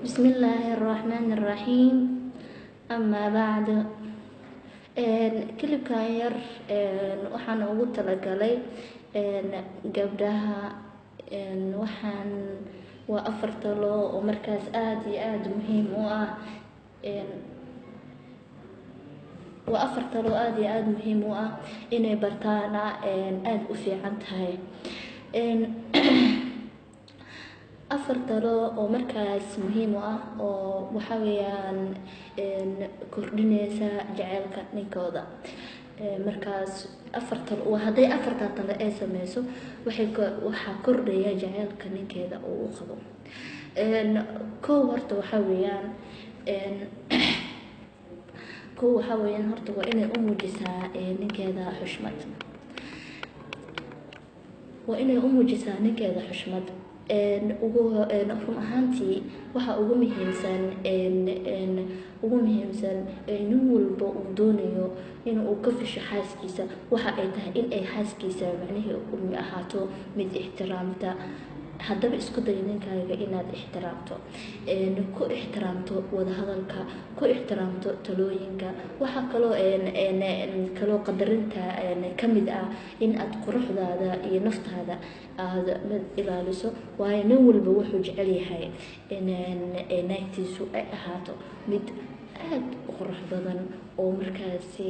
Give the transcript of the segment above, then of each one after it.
بسم الله الرحمن الرحيم. أما بعد، clipkan yar waxaan ugu talagalay gabdhaha. Waxaan waa afar talo oo markaas aada iyo aada muhiim u ah. Waa afar talo aada iyo aada muhiim u ah, inay bartaana aada u fiican tahay. Afar talo oo markaas muhiim u ah oo waxa weeyaan kordhineysa jaceylka ninkooda. Markaas afar talo, hadday afartaa talo ay sameyso, waxay waxaa kordhaya jaceylka ninkeeda oo u qabo. Kow horta waxaa weeyaan, kow waxaa weeyaan horta waa inay u muujisaa ninkeeda xushmad. Waa inay u muujisaa ninkeeda xushmad. Ugu run ahaantii, waxa ugu muhiimsan nin walba uu doonayo in uu ka fisho xaaskiisa waxa ay tahay in ay xaaskiisa macnihii ahaato mid ixtiraamta. Haddaba isku day ninkaaga inaad ixtiraamto, ku ixtiraamto wadahadalka, ku ixtiraamto talooyinka. Waxaa kaloo qadarinta kamid ah in aad quruxdaada iyo naftaada aada mid ilaaliso, waayo nin walba wuxuu jecel yahay in naagtiisu ay ahaato mid aada u qurux badan oo markaasi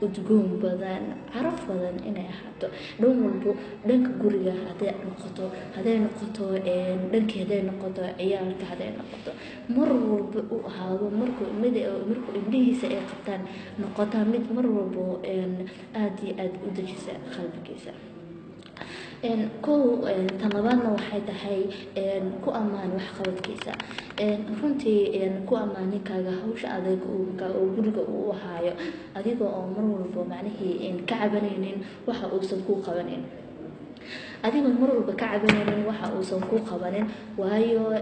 udgoon badan, caraf badan inay ahaato dhan walbo, dhanka guriga haday noqoto, dhankii haday noqoto, ciyaalka haday noqoto, mar walba u ahaado markuu mid markuu indhihiisa ay qabtaan, noqotaa mid mar walbo aada iyo aada u dejisa qalbigiisa. Kow, tan labaadna waxay tahay ku ammaan waxqabadkiisa. Runtii ku ammaan ninkaaga hawsha adag oo guriga uu haayo, adiga oo mar walba macnihii ka cabanaynin waxa uusan kuu qabanin, adigoo mar walba ka cabanaynin waxa uusan kuu qabanin. Waayo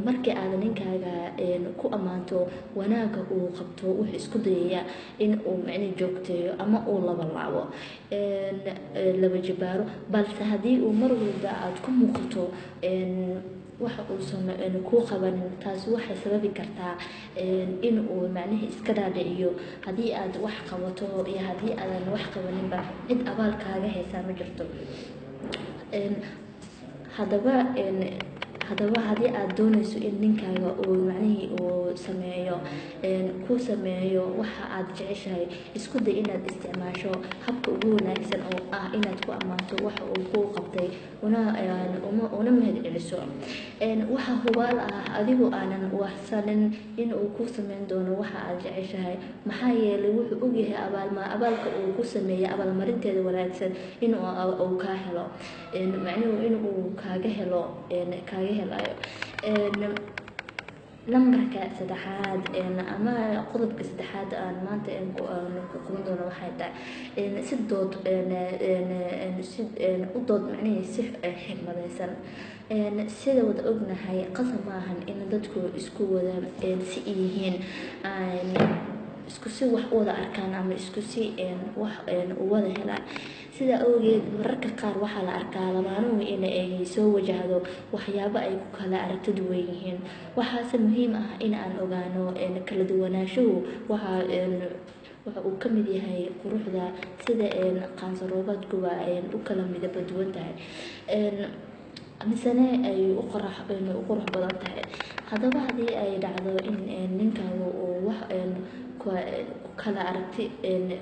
markii aad ninkaaga ku ammaanto wanaaga uu qabto, wuxuu isku dayayaa in uu macnihi joogteeyo ama uu laba laabo, laba jibaaro. Balse haddii uu mar walba aad ku muuqato waxa uusan kuu qabanin, taasi waxay sababi kartaa in uu macnihii iska dhaadhiciyo haddii aad wax qabato iyo haddii aadan wax qabaninba cid abaal kaaga haysaa ma jirto. Haddaba haddii aad dooneyso in ninkaaga uu macnihii uu sameeyo kuu sameeyo waxa aad jeceshahay, isku day inaad isticmaasho habka ugu wanaagsan oo ah inaad ku ammaanto waxa uu kuu qabtay una mahad celiso. Waxa hubaal ah adigoo aanan waxsanin in uu kuu sameyn doono waxa aad jeceshahay, maxaa yeelay wuxuu ogyahay abaalka uu ku sameeyay abaalmarinteeda wanaagsan in uu kaa helo, macnuhu in uu kaaga helo, kaaga helayo. Lambarka saddexaad ama qodobka saddexaad aan maanta ku qaban doono waxay tahay si dood, si u dood macnihii si xikmadeysan. Sida wada ognahay, qasab maahan in dadku isku wada si yihiin, isku si wax u wada arkaan ama isku si wax u wada helaan. Sidaa awgeed, mararka qaar waxaa la arkaa lamaanuhu in ay soo wajahdo waxyaabo ay ku kala aragti duwan yihiin. Waxaase muhiim ah in aan ogaano kala duwanaanshuhu waxa uu ka mid yahay quruxda, sida qaansaroobaadkuba u kala midaba duwan tahay misene ay u qurux badan tahay. Haddaba haddii ay dhacdo in ninkaaga uu wax ku kala aragti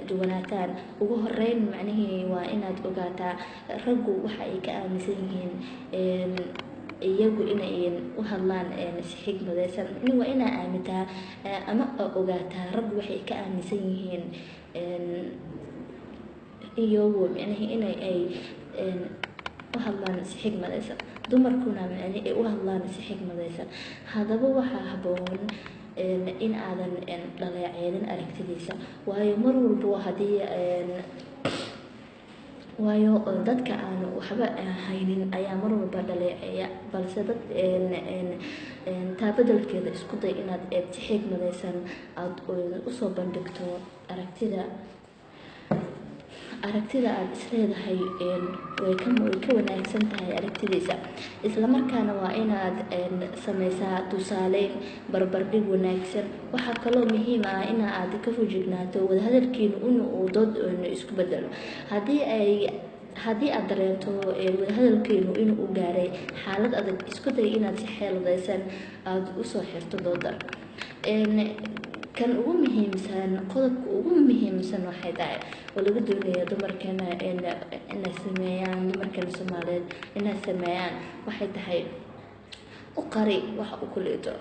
duwanaataan, ugu horeyn macnihii waa inaad ogaataa raggu waxa ay ka aaminsan yihiin iyagu inay u hadlaan si xikmadeysan. Waa inaa aamintaa ama ogaataa raggu waxay ka aaminsan yihiin iyagu, micnihii inay ay u hadlaan si xikmadeysan, dumarkuna macnihi ay u hadlaan si xikmadeysan. Haddaba waxaa haboon in aadan dhaleeceynin aragtidiisa, waayo mar walbo haddii, waayo dadka aan waxba haynin ayaa mar walba dhaleeceeya. Balse dad taa bedelkeeda isku day inaad si xikmadeysan aada usoo bandhigto aragtida. Aragtida aad isleedahay way ka wanaagsan tahay aragtidiisa. Islamarkaana waa inaad sameysaa tusaaleyn barbardhig wanaagsan. Waxaa kaloo muhiim ah in aad ka feejignaato wadahadalkiinu in uu dood isku bedelo. Haddii aad dareento wadahadalkiinu inuu gaaray xaalad adag, isku day inaad si xeeladaysan aada usoo xirto dooda. Kan ugu muhiimsan, qodobka ugu muhiimsan waxay tahay oo laga doonaya dumarkeena inay sameeyaan, dumarkeena Soomaaliyeed inay sameeyaan, waxay tahay u qari waxa uu ku liito.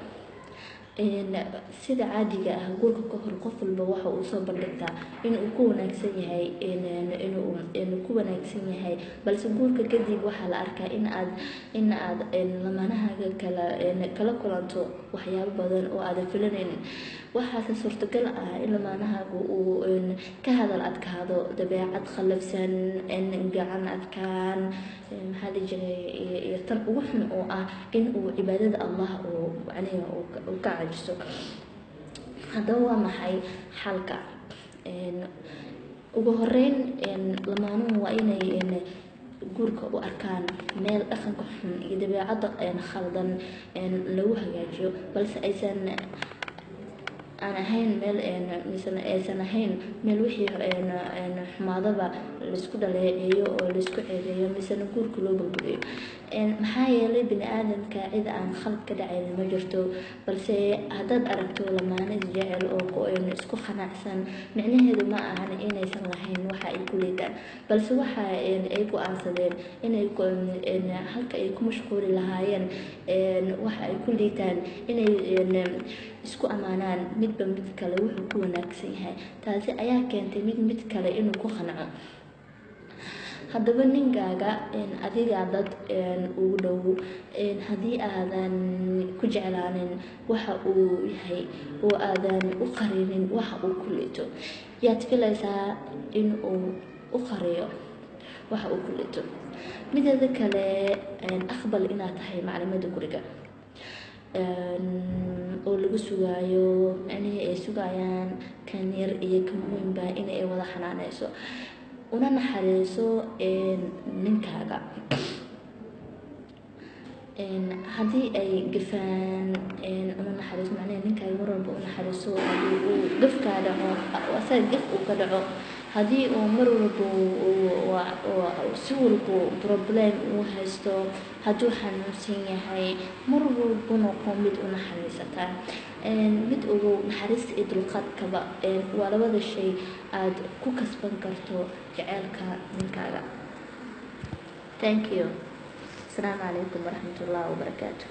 Sida caadiga ah, guurka ka hor qof walba waxa uu soo bandhigtaa inuu ku wanaagsan yahay, inuu ku wanaagsan yahay, balse guurka kadib waxaa la arkaa in aad lamaanahaaga kala kulanto waxyaabo badan oo aadan filanaynin. Waxaase suurtagal ah in lamaanahaaga uu ka hadal adkaado, dabeecad qallafsan, gacan adkaan, maxaa la jiray, iyo tan ugu xun oo ah in uu cibaadada Allah uu macnihi uu ka caajiso. Haddaba waa maxay xalka? Ugu horeyn, lamaanuhu waa inay guurka u arkaan meel dhaqanka xun iyo dabeecadda khaldan lagu hagaajiyo, balse aysan aan ahayn meel, misena aysan ahayn meel wixii xumaadaba laisku dhaleeceeyo oo laisku ceebeeyo, misena guurka loo burburiyo. Maxaa yeelay, bini aadamka cid aan khalad ka dhacaynin ma jirto. Balse haddaad aragto lamaane isjecel oo isku qanacsan, micnaheedu ma ahan inaysan lahayn waxa ay ku liitaan, balse waxa ay go-aansadeen inay halka ay ku mashquuli lahaayeen waxa ay ku liitaan, inay isku ammaanaan midba mid kale wuxuu ku wanaagsan yahay. Taasi ayaa keentay mid mid kale inuu ku qanco. Haddaba ninkaaga adiga dad ugu dhow, haddii aadan ku jeclaanin waxa uu yahay oo aadan u qarinin waxa uu ku liito, yaad filaysaa in uu u qariyo waxa uu ku liito? Mideeda kale, aqbal inaad tahay maclimada guriga oo lagu sugaayo, micnihii ay sugayaan kan yar iyo kan weynba inay wada xanaaneyso. Una naxariiso ninkaaga haddii ay gafaan. Una naxariiso, macnaha ninkaaga mar walba u naxariiso. Haddii uu gaf kaa dhaco, asaga gaf uu ka dhaco, haddii uu mar walba si walba problem uu haysto, hadduu xanuunsan yahay, mar walba noqo mid u naxariisataa. Mid ogow, naxariista iyo dulqaadkaba waa labada shay aad ku kasban karto jaceylka ninkaaga. Thank you. Asalaamu calaykum waraxmatullahi wabarakaatu.